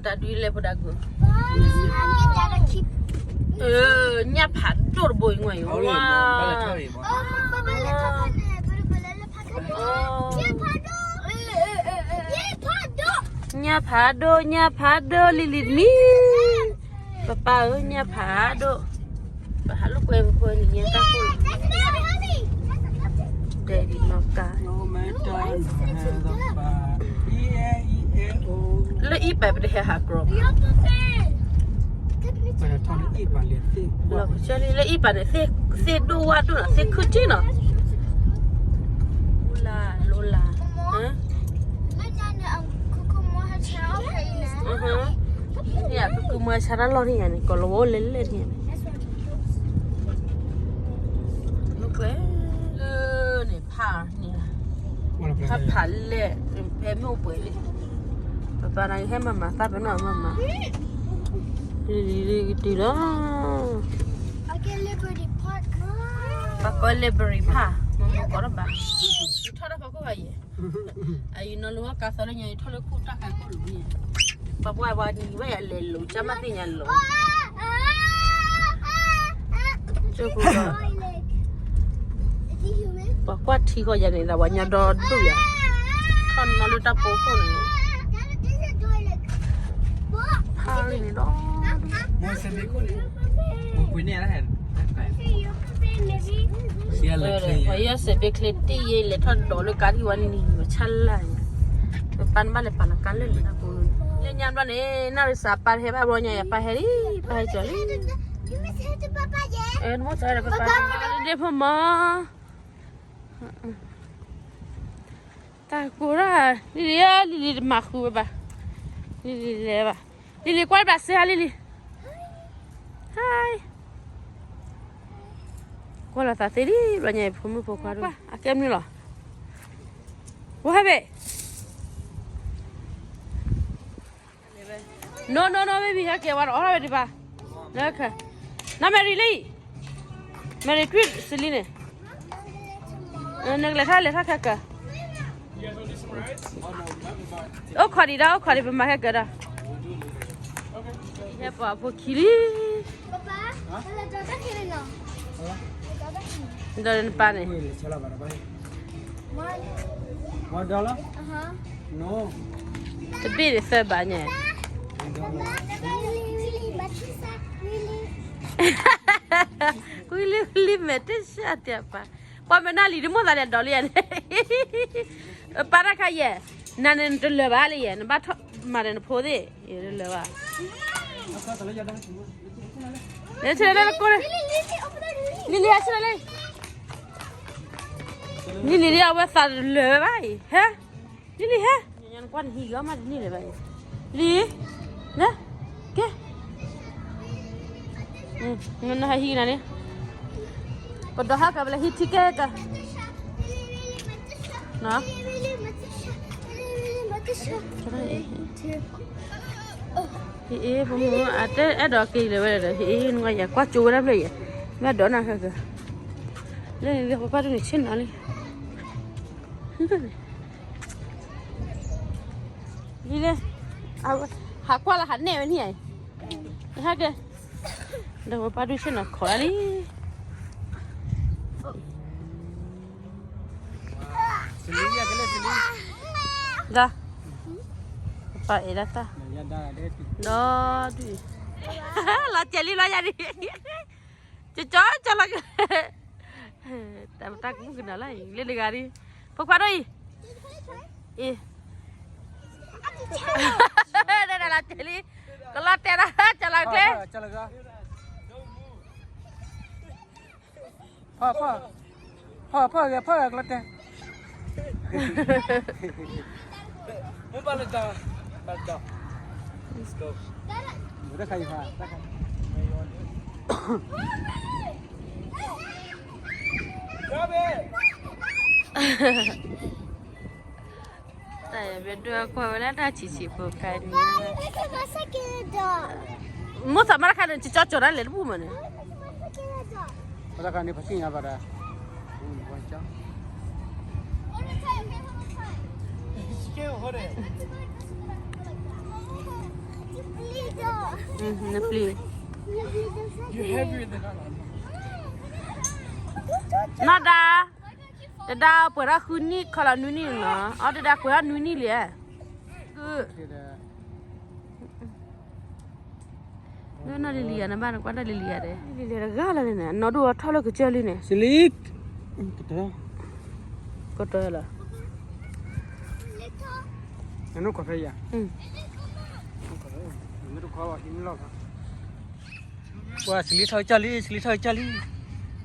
တၢ်ဒုးလဲၣ်ဖိဒါဂုာ်, ညၣ်ဖးဒိၣ်တဘိအံၤငွၢ်အံၤ, ဝါ, ညၣ်ဖးဒိၣ်, ညၣ်ဖးဒိၣ်, လံၤလံၤတမံၤ, ပပၢ်ဧၢ, ညၣ်ဖးဒိၣ်, ပဟးလိာ်ကွဲဖိန့ၣ် ညါတၢ်ခိၣ်, တဲဒ်နီၢ်ကါ လၢအံၣ်ပာ်ပတဟဲဟးကြီဘၣ်, လၢအံၣ်ပာ်န့ၣ် သ့ၣ်ဒိၣ်ဝၣ်ဒိၣ်နီၤ, သ့ၣ်ခုၣ်ထံနီၤ, အူလၢ်လိလၢ်, ယကုမွဲဆါတၢ်လီၢ်န့ၣ်ယၤန့ၣ် ကီၤလၤဝါအိၣ်လဲၣ်လဲၣ်န့ၣ်, လၢန့ၣ်ဖးန့ၣ်, ဖးဖးလဲၣ်, ဖဲမ့ၢ်အိၣ်ပှဲၤလံ, ပပၢ်နၤဟဲမၤမၤသၣ်ပနီၣ်မၤမၤ, လံၤလံၤလံၤကတုၤလီၤ, ပှၤကိး library ဖး, မ့ၢ်မ့ၢ်ကိးထီၣ်ဘၣ်, ထီၣ်တၢ်ဖီခိၣ်ဘၣ်ယဲၢ် အယနီၤလီၤကါသီလၢညါ ယထီၣ်လၢခိၣ်တၢ်ခါခိၣ်လီၤန့ၣ်, ပှၤပှၤပှၤနံၤဝဲယလဲၤလိၤ ကၢ်မးသ့ၣ်ညါလီၤ, ကၠိဖိလီၤ, ပှၤကွၢ်ထံဃီယၤန့ၣ် ဒီးပှၤညီဒီဒိၣ်ယၤ, ထီၣ်နီၤလၢတၢ်ပိာ်ခိၣ်န့ၣ်, ခါလံန့ၣ်ဒီး ပှၤယဲၢ်စဲးဘ့ၣ်ချ့တ့ၢ်ယဲၢ် လဲၤထီၣ်ဒိးလၢကါထံၣ်ဝဲနံၤဝဲဆါလၢ်, ပပၢ်နဘၣ်လဲၤပာ်နကါလၢနကပူၤ, လၢညါဘျီန့ၣ် နၢ်ရံစးပၢ်တဟဲဘၣ်ဘျီညါ ယပၢ်ဟဲလံ, ပၢ်ဟဲကၠီၤလံ, နမိၣ်စၢၤဒီးပပၢ်, ဒ့ဖိမီၤ, တၢ်ကိၢ်ဒၣ်, လံၤလံၤဧၢ, လံၤလံၤတမၤဃုာ်ဝဲဘၣ်, လံၤလံၤလဲၤဘၣ်, လံၤလံၤကွၢ်တဘၣ်စ့ဟါလံလံၤ, ဟါ, ကွၢ်လီၤသးသ့လံ, ဘျီညါအံၤဖိမုၣ်ဖိခွါဒိၣ်, အကဲမနုၤလီၤ, ဝဲဟဲဘ့ၣ် No, no, no, baby, ဟဲက့ၤဝဲဒီး အီၣ်ဝဲဒံးဘၣ်, န Mary လံ, Mary ကွံာ်စလံန့ၣ်, နကလဲၤထီၣ်လဲၤထီၣ်ခဲကၢၤ, အိၣ်ခိးဒံးဒီး အိၣ်ခိးဒံး ပမၤခဲကၢၤဒီး, ဟဲပှၤဖိခံလံ, ဒီးနပၢ်န့ၣ် တဘ့ၣ်န့ၣ်သၢဘးညါ, ဝံၤလံဝံၤလံ မဲာ်တဆှးတၢ်ပၢ်, ပှၤမဲာ်နၢ်လံၤတမိၣ်သးဒီးဒီးလံယၤန့ၣ်, ပၢ်တၢ်ခါယဲၢ်, နၤန့ၣ်နတလၢၤဘၣ်လံယဲၢ်, နဘၣ်ထီၣ်မၤဒီးနဖိသ့ၣ်, ယတလၢၤဘၣ်, ဆဲးလၢလၢကိၢ်, လံၤလံၤဆဲးလၢလံၤ, လံၤလံၤ အဝဲသးတလၢၤဘၣ်အံၤ, ဟဲ လံၤလံၤဟဲ, ညါနကွၢ်နဟံးဂီၢ်မးတန့ၢ်လၢၤဘၣ်အံၤ, လံၤ, န, ကဲ, နဟံးနၤန့ၣ်, ပဒီးဟးကၢ်ပလဲၤဟံးထံကဲကၢ်, ဟ့ၣ်အ့ၣ် ဖိမုၣ် အတဲအဲၣ်ဒိးက့ၤလၢၤဝဲဒီး ဟ့ၣ်အ့ၣ် နကွၢ်ယၤကွၢ်ကၠိဝဲဒၣ်ဖျၢၣ်ယဲၢ်, မ့ၢ်ဒီးနၤခဲကၢ်, လၢန့ၣ်လၢပပၢ်ဒိၣ်န့ၣ်ဆ့ၣ်နီၤလံ, လံၤလံၤ, ဟးကွၢ်လၢဟးနဲၣ်ဝဲန့ၣ်, ဟဲက့ၤ, ဒီးပပၢ်ဒိၣ်ဆ့ၣ်နီၤခိးဒၣ်လံ, ဒီး, ပပၢ်အဲၣ်ဒၣ်တၢ်, ဒီးဒုး, လီၤကဲၤလံလီၤယၤဒ်, ကၠီကၠီလီၤကဲၤ တၢ်ပတၢ်ကမူၣ်ကနၣ်လၢအံၤ လၢတဂၤဒ်, ဖိခွါဒိၣ်အံၤ, အံၤ, ဒ်လၢတဲလံ, ကလီၤတဲာ်ဒီး ကလီၤကျဲ, ဖီဖီ, ဖီဖီဂဲၤဖီဂဲၤကလီၤတဲာ် မ့ၢ်ဘၣ်လၢတၢ်, ဘၣ်လၢတၢ်, တၢ်ခါအံၤဖး, တၢ်ခါ, တၢ်ယဘဲဒွဲကွၢ်ဝဲဒၣ်တၢ်ဆံးဆံးဖိခါန့ၣ်, မိၢ်သးမါတခါန့ၣ် ကၠီကၠီဒၣ်လဲာ်တပူၤမးန့ၣ်, တၢ်ခါန့ၣ် ပစံၣ်ညါဘၣ်ဒၣ် ကၠီ ကၠီ ကၠီ ကၠီ ကၠီ ကၠီ ကၠီ ကၠီ ကၠီ ကၠီ ကၠီ ကၠီ ကၠီ နပျံၤ, နီၢ်ဒါ, တဒါပှဲၤထီၣ်ဃုနံၣ်ခီလီၤနွံနံၣ်နီၤ, အီၤတဒါပှဲၤထီၣ်နွံနံၣ်လံဧါ, နနီၢ်လံၤလံၤဧါ, နဘၣ်နကွၢ်တၢ်လံၤလံၤဧါဒဲး, လံၤလံၤတဂၤလၢာ်န့ၣ် အနီၢ်ဒိၣ်ထီၣ်လၢကစၢၢ်လံန့ၣ်, ကတၢၢ်လီၤ, ပှၤစလံထီၣ်ကစၢ်လံ, စလံထီၣ်ကစၢ်လံ, စလံ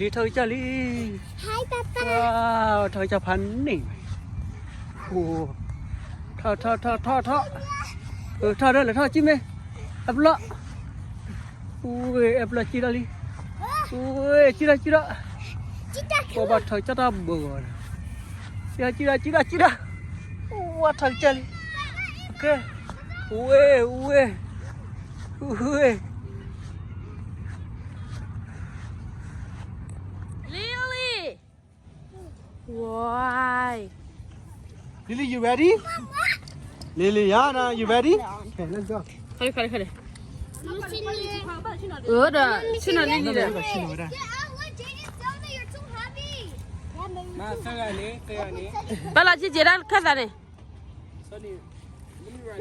ထီၣ်ကစၢ်လံ, ထီၣ်ကစၢ်ဖးန့ၣ်, ထီၣ်ထီၣ်ထီၣ်ထီၣ်ထီၣ်, ထီၣ်ဒီးလဲၤထီၣ်ကံၢ်မ့ၢ်, အပျီ, အပျီကံၢ်ဒီးလံ, ကံၢ်ဒီးကံၢ်ဒီး, ပှၤဘၣ်ထီၣ်ကစၢ်တၢ်ဘၢဂီၤဒီး, ကံၢ်ဒီးကံၢ်ဒီးကံၢ်ဒီး, ဝဲထီၣ်ကစၢ်လံ, ကဲ, ဝ့ၢ် ဝ့ၢ်, ဝ့ၢ်, Lily, why, Lily, you ready? Lily, Yana, you ready? Okay, let's go.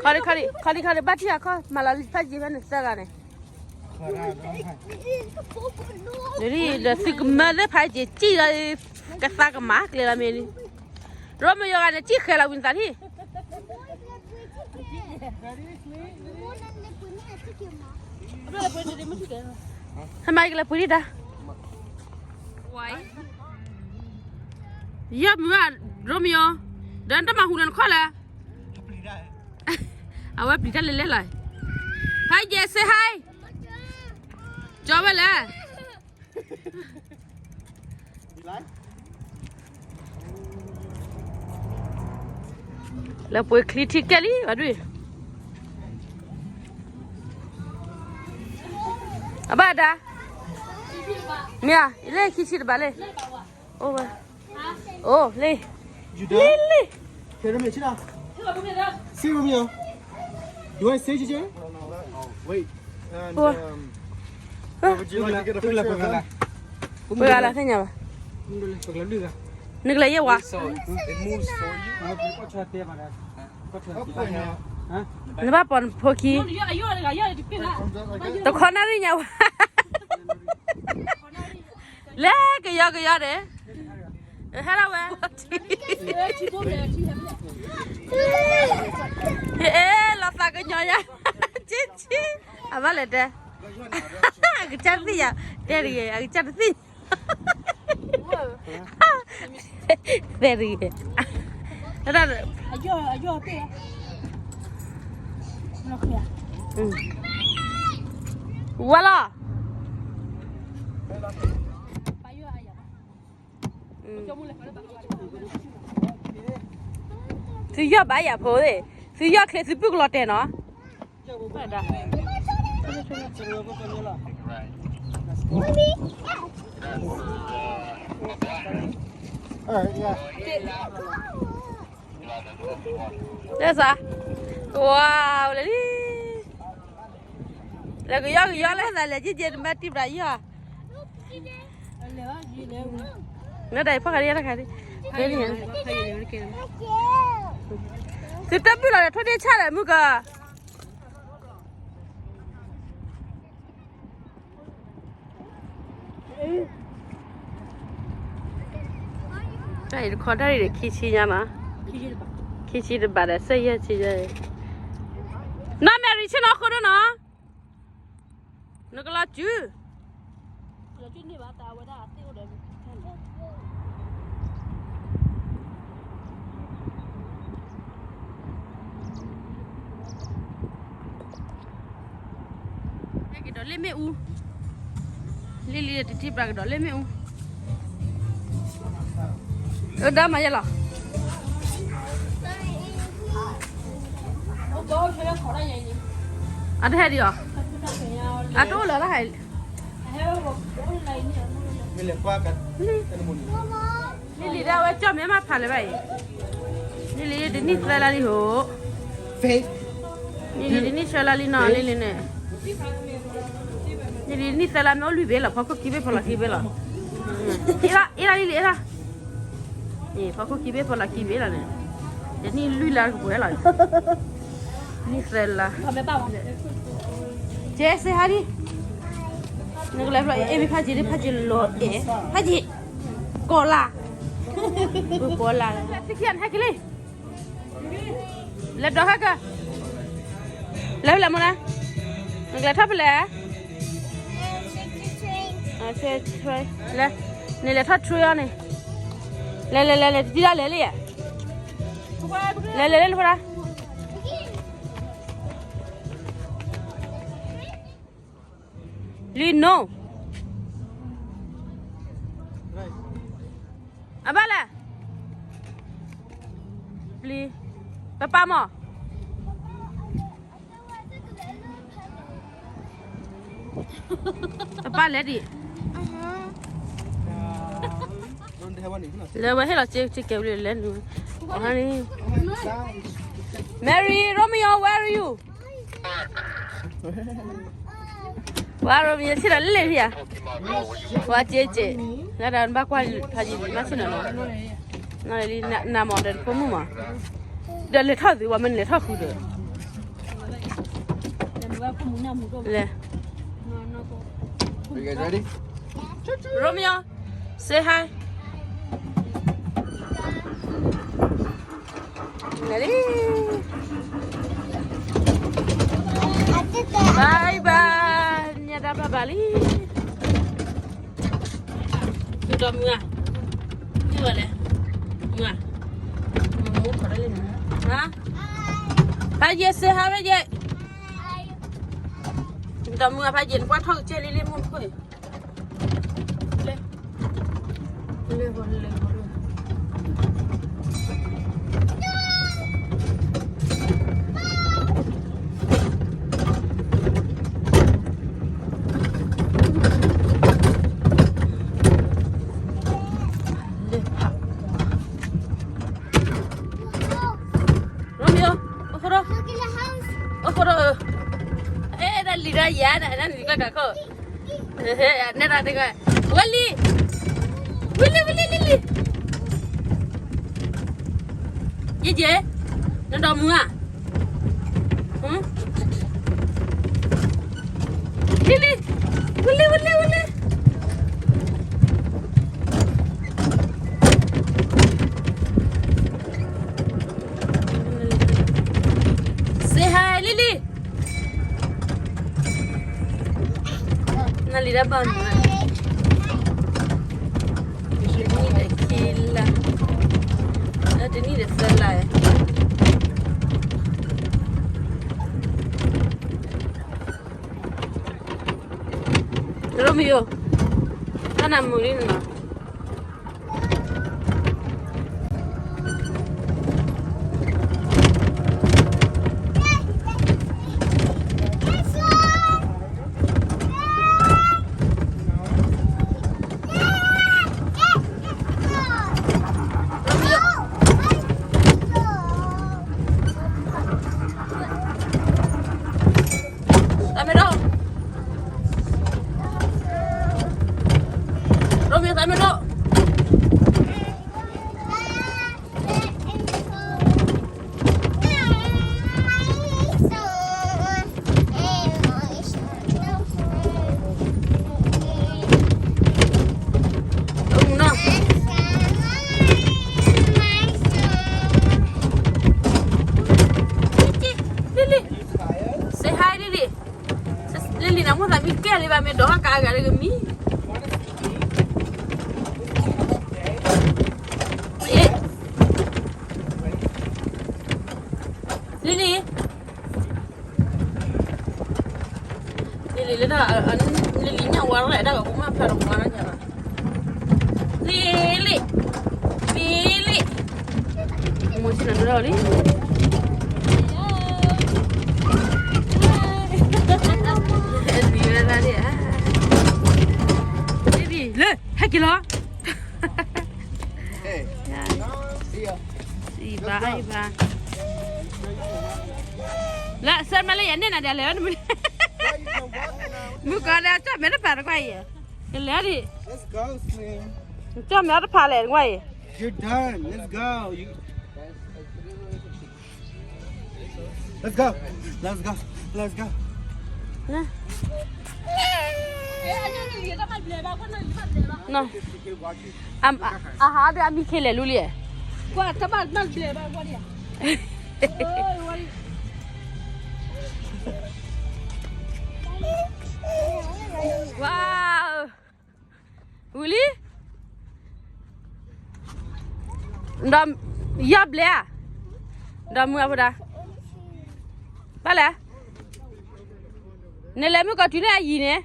ခါလီၤ ခါလီၤ ခါလီၤ, အၢ ဒီး ဆ့ၣ်နီၤ Lily ဒီး, ဘၣ်လီၤ က့က့ၤဒၣ်ခၢၣ်သးန့ၣ်, ခီလံ ခီလံ ခီလံ ဘၣ်ထံၣ်အခီၣ် မၤလီၤလံဖးယံၤဖဲန့ၣ်သၢဂၤန့ၣ်, ဒီးသုကမၢလၢဖးယံၤစံၣ်လီၤ, ကသးကမၤကျဲလီၤမ့ၢ်လံ, ရိမယီၤဂၤန့ၣ် စံၣ်ဃဲၤလီၤဝံၤသးထံၣ် ဟဲမၤကလဲၤပှ့ၤဒံးတၢ်, ယဲၢ်မုၢ်ဧါ, ရိမယီၤ, ဒီးနတမၤဟူးဒီးနခီၣ်လဲၣ်, အဝဲပျံၤတၢ်လဲၤလဲၤလီၤ, ဖးယံၤ say hi, ကၠီဝဲလဲၣ် လဲၤပှ့ၤချံထံကဲလံ ဘၣ်ဒုး, အဘၣ်ဒါ, မ့ၢ်ဧါ, လၢခံဆံတဘၣ်လံ, အိၣ်ဝဲ, အိၣ်လံ, လံလံ, ပှ့ၤဂၤလၢသ့ၣ်ညါဘၣ်, နကလဲၤယဲၢ်ဝါ, နဘၣ်ပိာ်နဖိခံ, တခီနၣ်ရံၣ်ညါဝဲ, လဲၤကယီကယီန့ၣ်, ဟဲလီၤဝဲ, ဟဲလီၤသးကညီၤညါ, ဆံဆံ, အဘၣ်လဲၤတဲ, အကစၢ်တသ့ၣ်ညါ, တဲတဂ့ၤ အကစၢ်တသ့ၣ်ညါ သဲတဂ့ၤ, ဝဲလီၤ, သုယီၢ်ဘၣ်ယၤဖိသ့ၣ်, သုယီၢ်ချ့သုပုၢ်ကလီၤတဲာ်နီၤ. တဲစး, ဝါ, လဲၤလံ, လဲၤကယီကယီလၢသးလဲၤက့ၤက့ၤတမၤတံၢ်ဘၣ်ယီၢ်, နဒၣ်ဖီၣ်ခါဒံးတခါဒံး, သုတဘုၣ်လီၤဒီးထိၣ်ဒ့ဆၣ်ဒီးမုၢ်က တၢ်အံၤတခီတၢ်ရံၣ်န့ၣ် ခံဆံညါနီၤ, ခံဆံတဘးဒီး သၢယဲၢ်ဆံညါ, နီၢ်မဲရံၤ ဆ့ၣ်နီၤခိၣ်ဒိၣ်နီၤ, နကလီၤစု ကဒီးလ့ၣ်မ့ၣ်အူ, လ့ၣ်လံတထံၣ်ပြးကဒီးလ့ၣ်မ့ၣ်အူ, အဒါမၤယဲလီၤ, အတဟဲဒံးအီၤ, အတအိၣ်လၢၤတၢ်ဟဲ, လံလံဒၣ်ဝဲကၠီၣ်မဲမ့ၢ်ဖးလၢၤဘၣ်အံၤ, လံလံတနံၣ်သၢလါလံဟိ, နံၣ်သၢလါလံနီၤ လံလံန့ၣ်, နံၣ်သၢလါမ့ၢ်အိၣ်လွံၢ်ဘ့ၣ်လီၤ ဖီခိၣ်ခံဘ့ၣ်ဖီလာ်ခံဘ့ၣ်လီၤ, အ့ၣ်လီၤ အ့ၣ်လီၤလံလံ အ့ၣ်လီၤ, ဖီခိၣ်ခံဘ့ၣ်ဖီလာ်ခံဘ့ၣ်လီၤန့ၣ်, ယနံၣ်လွံၢ်လါကပှဲၤလီၤ, နံၣ်သၢလါ, ကဲစ့ဟါဒံ, နကလဲၤဖျီအ့ၣ်မ့ၢ်ဖးက့ၤဒ် ဖးက့ၤလီၤအဲၣ် ဖးက့ၤ, ကီၤလါ, ကီၤလါ, ဟဲက့ၤလံ လဲၤဒီးဟဲက, လဲၤဖဲလဲၣ်မနုၤ, နကလဲၤထီၣ်ဖဲလဲၣ်, လဲၤ, နလဲၤထီၣ် train အီၤန့ၣ်, လဲၤလဲၤလဲၤလဲၤ တံၤတၢ်လဲၤလံ, လဲၤလဲၤလဲၤလၢဖဲဒၣ်, လံနိ, အဘၣ်လဲၣ်, ပျံၤ, ပပၢ်မၢ်, ပပၢ်လဲၤဒံး, လဲၤဝဲဟ့ၣ်လီၤစ့ကဲဝံၤလဲၤနုၤ, Mary Romeo where are you? ဝါ Romeo ဆ့ၣ်နီၤလၢလၢဖံဧါ, ဝါက့က့, လၢဒၣ်နဘၣ်ကွၢ်ဖးယံၤမးဆ့ၣ်နီၤနီၤ, နမၤဒီးတဖိမုၣ်မး, ဒီးလဲၤထီၣ်သု ဝါမ့ၢ်လဲၤထီၣ်ဃုာ်ဒီး, လဲၤ, Romeo, say hi. နလံ, bye bye, ညါတၢ်ဘၣ်ဘၣ်လံ, ဒီးမုၢ်ဧါ, မုၢ်ဧါ, မုၢ်ဧါ, ဖးယံၤ say hi ဖးယံၤ, ဒီးမုၢ်ဧါ ဖးယံၤ နကွၢ်ထီၣ်ကစဲလံလံမုၢ်ခိၣ် Romeo, အိၣ်ခိၣ်ဒီး, အိၣ်ခိၣ်ဒီး, အဲ တၢ်လံၤတၢ်ယၤန့ၣ် နလံၤကျၢ်ကးခိၣ်, နဲဒၣ်တဂၤ, ဝဲလံ, ဝဲလံ ဝဲလံ လံလံ, ယဲယဲ, နဒီမုၢ်ဧါ, လံလံ, ဝဲလံ ဝဲလံ ဝဲလံ. Say hi, Lily. နလံၤဒၣ်ဘၣ်မုၢ်, တနံၣ်ဒီးခံလါ, တနံၣ်ဒီးသၢလါ, Romeo, တၢ်နမုာ်လံနီၤ. Say hi, Lily. Lily န့ၣ် မိၣ်သးမံကဲလံဘၣ် မ့ၢ်ဒိးဟီၣ်ကးအဂၤတကမံၤ. Lily, Lily လၢတၢ် Lily ညၣ်ဝါရဲၣ်တၢ်ကမၣ်ဖျါဒီးမၤညါဘၣ်. Lily, Lily. မိၢ်ဆ့ၣ်နီၤတရီလံ. မံဝဲဒၣ်န့ၣ်ဧါ. Baby လၢ ဟဲက့ၤလီၤ. အံၤဘၣ် အံၤဘၣ်. လၢဆၢမ့ၢ်လၢယၤန့ၢ်နၤဒီးလဲၤဝဲတမုၢ်, မုၢ်ကီၢ်ဒီးကၠီၣ်မဲာ်တဖၣ်တကွၢ်အံၤ, လဲၤဒံး, ကၠီၣ်မဲာ်အီၤတဖၣ်လဲၣ်တကွၢ်အံၤ, Let's go. Let's go. Let's go. Let's go. အဟးဒီးအမံၤခ့လဲၣ်လူလံ, ကွၢ်တဘၣ်ဘျဲၣ်ဘၣ်ကွၢ်ဒံး, wow, ဝံၤလံ, ဒီးယီၢ်ဘျဲၣ်ဧါ, ဒီးမုၢ်အဖိဒါ, ဘၣ်လဲၣ်, နလဲၤမုၢ်ကီၢ်တုၤန့ၣ်အယံၤန့ၣ်,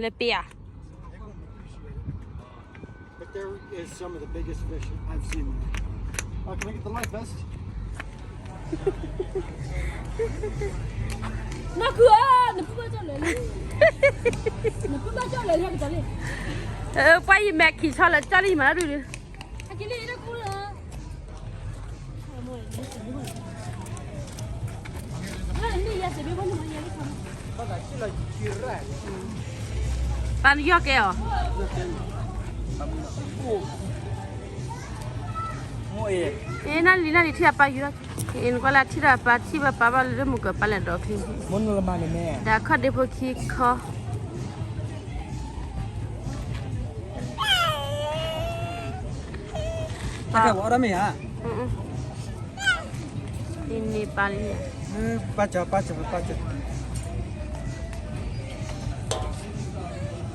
လဲၤပ့ၤဧါ But there is some of the biggest fish I've seen there. Oh, can I get the life vest? နီၢ်ခုဧၢ, နဖုဘၣ်ကၠီၣ်လဲၣ်လံ, နဖုဘၣ်ကၠီၣ်လဲၣ်လံကတၢၢ်လံ, ပှၤယမဲာ်ခံဆီလၢကၠီၣ်လံမးဒုး, ပၢ်နယီၢ်ကဲအီၤ, အ့နလံနလံထံၣ်အပၢ်ယူၤ, အ့နကွၢ်လၢထံၣ်ဒီးပၢ်ထံၣ်ဘၣ်ပၢ်ဘၣ်လၢမုၢ်ကၢၤပၢ်လဲၤဒိးချံ, ဒီးခီၣ်ဒ့ဖိခံခီ ပၢ်, အီၣ်ဒၣ်မ့ၢ်ဧါ, အ့န့ၣ်ပၢ်လံ, ပၢ်ကၠီ ပၢ်ကၠီ ပၢ်ကၠီ,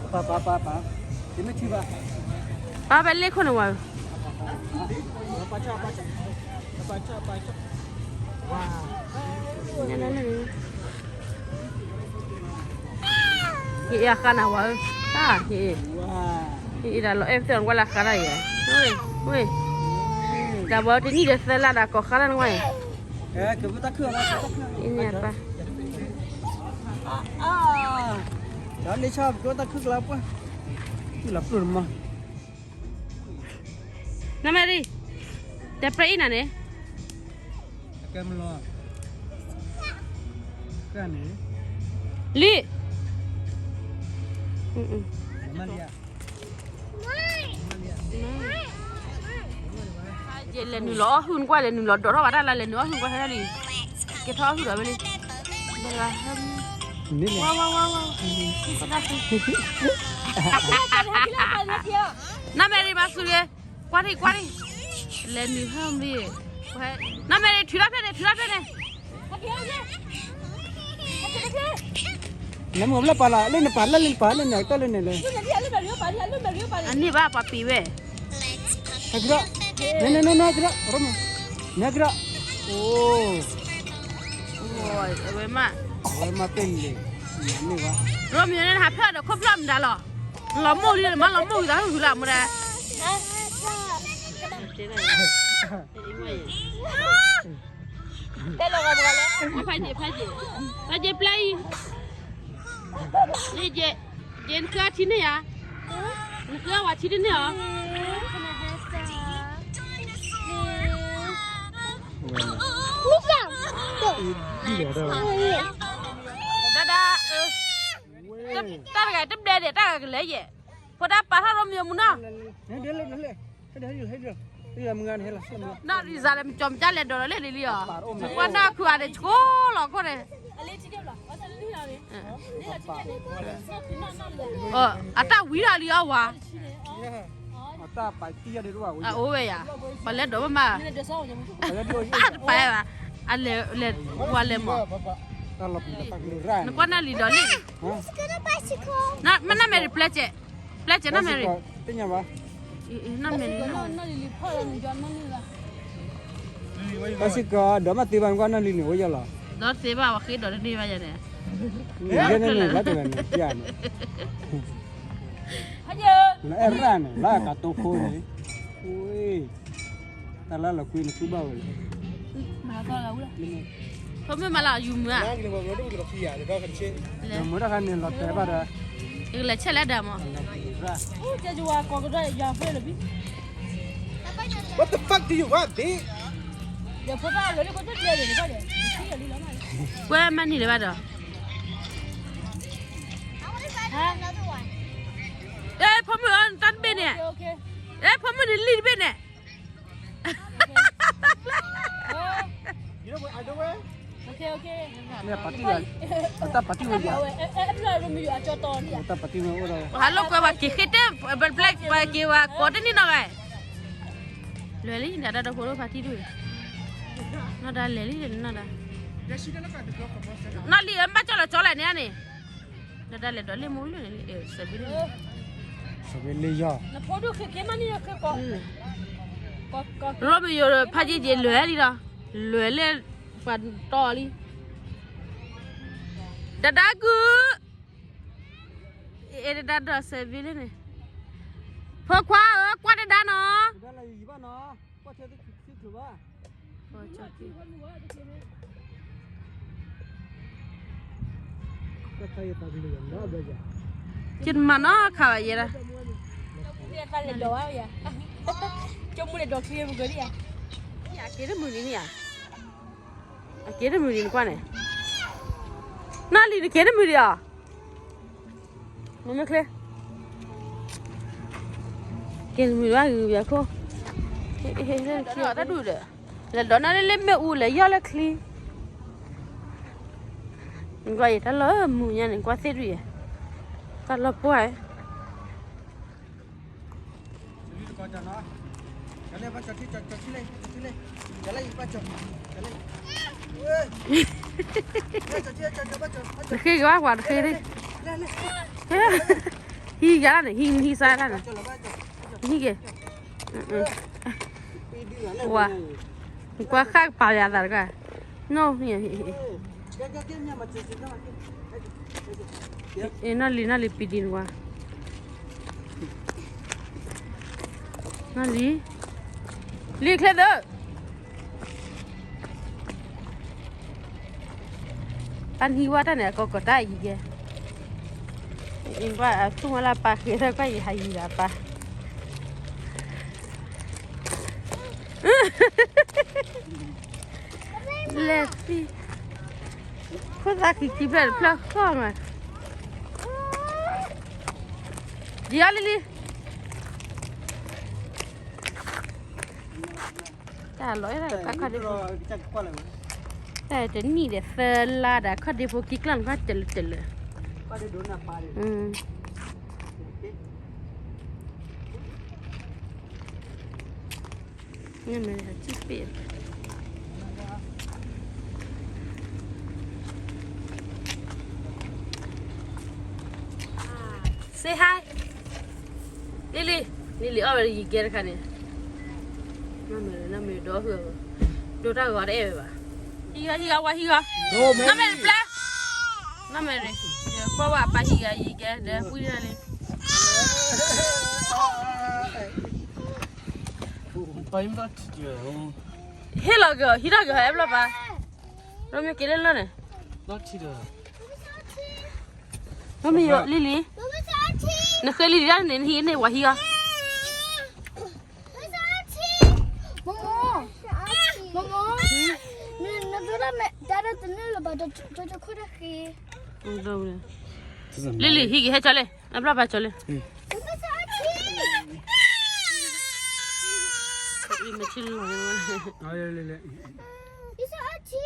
ပၢ် ပၢ် ပၢ် ပၢ်, ယမ့ၢ်ထံၣ်ဘၣ်, ပၢ်ဖဲလ့ခိၣ်န့ၣ်ဝဲ, ပၢ်ကၠီ ပၢ်ကၠီ, ပၢ်ကၠီ ပၢ်ကၠီ, ယအ့ၣ်အဃါနၤဝဲဧၢ, တၢ်, ယအ့ၣ်ဒၣ်လီၤအဲၣ်ပသ့ၣ်အီၤနကွၢ်လၢဃါဒၣ်ယဲ, ဝ့ၢ်, ဝ့ၢ်, ဒီးဝဲတနံၣ်ဒီးသၢလါဒီးကိးဃါလၢနကွၢ်အံၤ, အ့န့ၣ်အပၢ်, ဒီးလ့ဆီကတၢၢ်ပှၤ, လီၤပျိၢ်တမီၢ် နမဲရံ, တပြဲအံၤနၤန့ၣ်, လံ, လဲၤနုာ်လီၤအီၣ်ဟုၣ်နကွၢ် လဲၤနုာ်လီၤဒိးထီၣ်ဘၣ်တၢ်လၢလဲၤနုာ်အီၣ်ဟုၣ်နကွၢ်ဟဲလံ, ကဲထီၣ်အီၣ်ဟုၣ်ဒီးဝဲလံ, ဝါဝါဝါဝါ, နမဲရံမၤစူၤဂ့ၤ, ကွၢ်ထံၣ်ကွၢ်ထံၣ်, လဲၤနုာ်ဟၢမ့ၢ်, နမဲရံထုးထီၣ်ဖဲန့ၣ် ထုးထီၣ်ဖဲန့ၣ်, နမ့ၢ်လၢပာ်လီၤ လၢနပာ်လၢလၢနပာ်လၢနတၢ်လၢန့ၣ်လဲၣ်, အန့ၢ်ဘၣ်ပှၤပ့ၤဝဲ, ဟဲကဒီး, နဲနဲနဲနဲကဒီး, နဲကဒီး, အိ, အဝဲမး, အဝဲမးပ့ၤန့ၣ်, န့ၢ်ဘၣ်, ရိမ့ၤန့ၣ်ဟးဖျၢၣ်ဒီးခိၣ်ဖျၢၣ်မတၤလီၤ, လီၤမိၢ်လံမးလီၤမိၢ်ဂံၤသးဟုၣ်လၢမူဒါ ဖဲက့ၤ ဖဲက့ၤ ဖဲက့ၤပျဲအံၤ, ယ့, ယ့, နဃုအထံန့ၢ်ဧါ, နဃုအဝဲထံတန့ၢ်ဧါ, ဒၣ်ဒၣ်, တၢ်တဂၤတဘျဲဒဲး တၢ်ဂၤကလဲၤယဲၢ်, ဖိဒၣ်ပာ်ထီၣ်ရိမ့ၤမူနီၤ နီၢ်ရံစါလၢမကၠီမကၠါလဲၤဒိးလီၤလၢန့ၣ်လံ, ကွၢ်နီၢ်ခုအန့ၣ် ဆိလီၤခိၣ်န့ၣ်, အတၢ်ဝံၤထီၣ်လံအီၤဝဲ, အအိၣ်ဝဲယၤ, ပှၤလဲၤဒိးဘၣ်မး, အတပာ်ဘၣ်, အလဲၤလဲၤဝဲလဲၤမး, နကွၢ်နီၢ်လံၤဒီးလံ, မ့ၢ်နီၢ်မဲရံပျဲကဲး, ပျဲကဲးနီၢ်မဲရံ, နီၢ်မဲရံ, ပှၤစ့ၢ်ကီးဒီးမ့ၢ်သ့ဘၣ်နကွၢ်နီၢ်လံၤန့ၣ် အိၣ်ယီၤလီၤ, ဒီးသ့ဘၣ်ပှၤဃ့ဒီးတန့ၢ်ဘၣ်ယၤန့ၣ်, ယဲန့ၣ်န့ၣ် လၢတဝဲန့ၣ်, လၢအဲၣ်ရၣ်န့ၣ် လၢအကတိၤခိန့ၣ်, တၢ်လၢလီၤကွံနသူဘၣ်ဝဲလီၤ, ဖိမုၣ်မၤလၢယူၤမုာ်ဧါ, မုာ်တၢ်ခါန့ၣ်လီၤတဲာ်ဘၣ်ဒီး, ယကလဲၤဆဲးလၢဒၣ်မး, What the fuck do you want, bitch? ပှၤမၤန့ၢ်လၢၤဘၣ်ဒီး, အဲဖိမုၣ်အတၢ်တဘ့ၣ်န့ၣ်, အဲဖိမုၣ်န့ၣ်လံၣ်တဘ့ၣ်န့ၣ်, ဟးလိာ်ကွဲပှၤက့ၤဃ့တဲ, ပှၤက့ၤဝဲကိးတန့ၢ်နီၤဂၤ, လဲၤလံ နတၢ်ဒီဖိဒိၣ်ဖါတံၢ်ဒု, နီၢ်ဒၣ်လဲၤလံနီၢ်ဒၣ်, နီၢ်လံၣ်အမ့ၢ်ကၠီလီၤကၠီလဲၣ်န့ၣ်န့ၣ်, နီၢ်ဒၣ်လဲၤဒီးလ့ၣ်မူလၢန့ၣ်, စဘ့လ့ယီၢ်, ရိမယိၤဖးယံၤယံၤလဲၤလံဒီး, လဲၤလၢပှၤတီလံ, တဒါကုၢ် အဲၣ်တဒါဒီးစဲးဘ့လၢန့ၣ်, ဖိခွါဧၢ ကွၢ်တဒါနီၤ, ယတမၤနီတခါဘၣ်ယဲဒၣ်, က့ၤတမုာ်န့ၣ်ဧါ, အက့ၤတမုာ်န့ၣ်နကွၢ်န့ၣ်, နီၢ်လံၣ်နက့ၤတမုာ်ဒံးဧါ, မ့မ့ၢ်ချ့, က့ၤတမုာ်ဘၣ်ဂုၤပှၤခိၣ်, တၢ်ဒူၣ်ဒီး, လဲၤဒီးနီၢ်လၢလၢမ့ၣ်အူလဲၤယီၢ်လၢချံ, နကွၢ်ယဲတၢ်လီၤမုာ်ညါန့ၣ် ကွၢ်သ့ၣ်ဒူၣ်ယဲ, တၢ်လီၤပှၢ် နဃ့က့ၤဘၣ်ပှၤတဃ့သ့ၣ်, ဟံးယၤလၢန့ၣ် ဟံးဟံးစါလၢန့ၣ်, ဟံးက့ၤ, ဝါ, နကွၢ်ဃၣ်ကပာ်ယၤသးတခါ, နီၢ်, နီၢ်လံၤ နီၢ်လံၤ ပံဒံနကွၢ်, နီၢ်လံၤ, လံၤချ့သၢ တၢ်နဟံးဝဲတၢ်န့ၣ် အကီကီတၢ်အံၤကဲ, ကွၢ်အသူၣ်မၤလၢပၢ်ဃဲသၢကွၢ်ယဟးယံၤလၢပၢ်, လဲၤသံ, ခိၣ်သၣ်ခံခံဖျၢၣ်တဖျၢၣ်ဃီမး, ဒ်အီၤလံလံ တၢ်လီၤအဲၣ်ဒၣ်တခီဒ့ဖိ, တၢ်တနံၣ်ဒီးသၢလါဒီး ခီဒ့ဖိကံကျၢ်နခီတလၢတလၢ, နမ့ၢ်ထံပ့ၢ်, စ့ဟါ လံလံ, လံလံအီၣ်ဝဲယံၤကဲတခါန့ၣ်, နမ့ၢ်, နမ့ၢ်ဒီး, ဒိတၢ်ဂီၤတအဲၣ်ဝဲဘၣ်, ဟံးဂီၤ ဟံးဂီၤ ဝဲဟံးဂီၤ, နမ့ၢ်တပျဲ, နမ့ၢ်, ကွၢ်ဝဲအပၢ်ဟံးဂီၤယံၤကဲဒီးပှံၢ်တၢ်လံ, ဟ့ၣ်လီၤက့ၤအီၤ ဟံးထီၣ်က့ၤအီၤ အဲၣ်ဘျီပၢ်, ရိမ့ၢ်က့ၤလၢလီၢ်န့ၣ်, ရိမ့ၢ်လံလံ, နဃ့လံလံတၢ်န့ၣ် နဟံးန့ၢ်ဝဲဟံးအီၤ, မမ, မမ, နဒိၣ်တၢ်မ့ၢ်တၢ်တနုာ်လၢၤဘၣ်, တခိၣ်တဃ့, လံလံ ဟံးက့ၤဟဲကၠီလံ, အဘျီဘၣ်ကၠီလံ, မ့ၢ်ဆ့လီ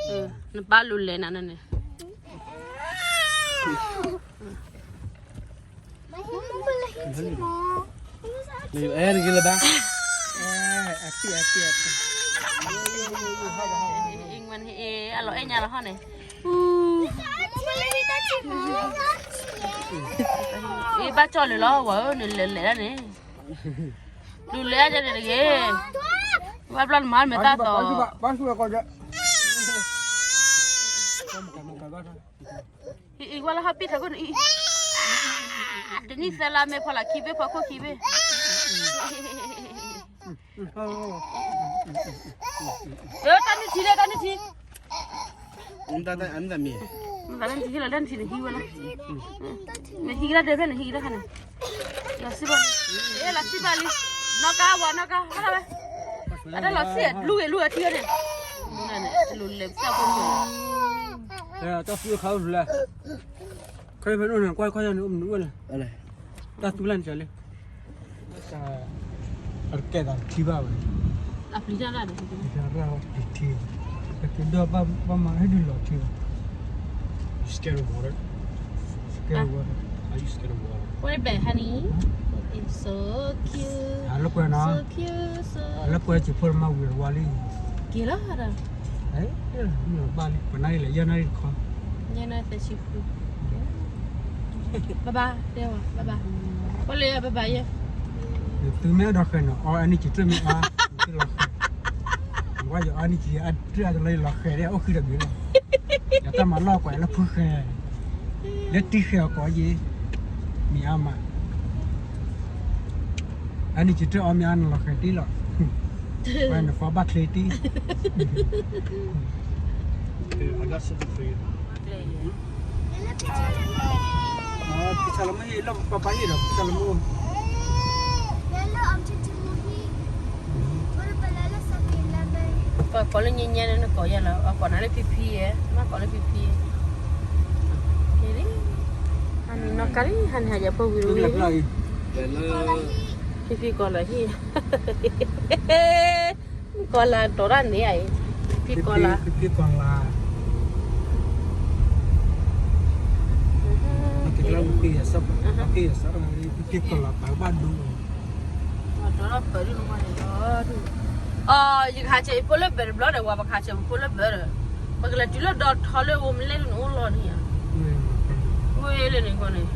ၤ, နပၢ်လူၤလဲၤနၤန့ၣ် အဲၣ်တဂ့ၤလၢၤဘၣ်, အလီၤအဲၣ်ညါလီၤဟီၣ်န့ၣ်, အ့ ဘၣ်ကၠီၣ်လၢၤလီၤ ဝဲဧၢ နလဲၤလဲၤဒၣ်န့ၣ်, လူၤလဲၤဒၣ်န့ၣ်တဂ့ၤ, ဘၣ်ဘျီနမၤမဲာ်သၣ်သီ, အံၤ ဝဲလၢဟီၣ်ပံၣ်ထးခိၣ်န့ၣ်အံၤ, တနံၣ်သၢလါမ့ၢ်ဖီလာ်ခံဘ့ၣ် ဖီခိၣ်ခံဘ့ၣ်, တၢ်နုၢ်ထံလၢ တၢ်နုၢ်ထံ, နဟံးကဒါဒဲးဖဲန့ၣ် ဟံးကဒါခါန့ၣ်, လီၤစံၣ်ဘၣ်လံ, နီၢ်ကါဝဲ နီၢ်ကါ ဟဲလီၤဝဲ, အတၢ်လီၤစံၣ် လူၤဂ့ၤလူၤအထံဝဲန့ၣ်, လိၤလဲၤပသၣ်ဖိ တၢ်သူၣ်ခါအိၣ်လဲၣ်, ခီဖဲန့ၣ် ကွၢ်ခီယၤန့ၣ် အိၣ်မနုၤအိၣ်လဲၣ်, တၢ်သူၣ်လၢ်န့ၣ်ကလံ, အတကဲသးထံဘၣ်ဝဲ, အပျံၤတၢ်ရၣ်န့ၣ်, ပျံၤတၢ်ရၣ်ဝဲပျံၤထံ, ပက့ၤဒီးဘၣ်မၤဟဲဒုးလီၤထံဘၣ်, Scared of water? Scared of water? Are you scared of water? What about honey? It's so cute. အလၢပှဲၤနီၤ, so cute, so အလၢပှဲၤစံးဖိမၤဝံၤဝါလံ, က့ၤလီၤဒီး, ဘၣ်လံ ပနၢ်ရံၣ်လဲၣ် ယဲၢ်နၢ်ရံၣ်တခီ, ယဲၢ်နၢ်ရံၣ်သၢဆံဃု, ဘၣ်ဘၣ် တဲဝဲ ဘၣ်ဘၣ်, ပှၤလၢယဘၣ်ဘၣ်ယဲ, သုမ့ၢ်အဲၣ်ဒိးဃဲၤနီၤ အီ energy drink မ့ၢ်အါ, သုလီၤဃဲၤ, ဝဲယအီ energy drink အတလၢယလီၤဃဲၤဒ်အိၣ်ဃံဒီးဘျုးလီၤ, ယတၢ်မၤလီၢ်ကွၢ်လၢဖုဃဲၤ, လၢတံၢ်ဃဲၤအီၤကိးယ့ၣ်, မ့ၢ်အါမး energy drink အီမ့ၢ်အါနလီၤဃဲၤတံၢ်လီၤ, ဝဲနဖီဘၣ်ချ့တံၢ်, ပှၤကိးလၢညါညါန့ၣ် နကိးယၤလီၤ, အကိးနၤလၢဖံဖံယဲ, မ့ၢ်ကိးလၢဖံဖံယဲ, ကဲလံ, ဟါန့ၣ်နီၢ်ကါလံ, ဟါန့ၣ်ဟးယၤဖိဝံၤလံ, ဖံဖံကိးလီၤဟံၣ်, ကိးလၢတီၤတၢ်န့ၣ်အံၤ, ဖံကိးလၢ, ဖံကိးလၢ, ဖံကိးလၢပဘၣ်ဒိ အီ ယကဟးဆဲးယဖိလၢဘၢၣ်တဘျီဒီး ဝဲပကဟးဆဲးပဖိလၢဘၢၣ်ဒီး ပကလဲၤတုၤလၢဒီထီလၢဝဲမလဲၣ်န့ၣ်အိၣ်လီၤန့ၣ်ဧါ, ဝဲလၢန့ၣ်ဃီန့ၣ်,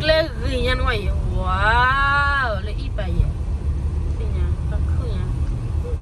ကျဲဂ့ၤညါန့ၣ်ဝဲယဲ ဝါ, လၢအံၣ်ပာ်ယဲ,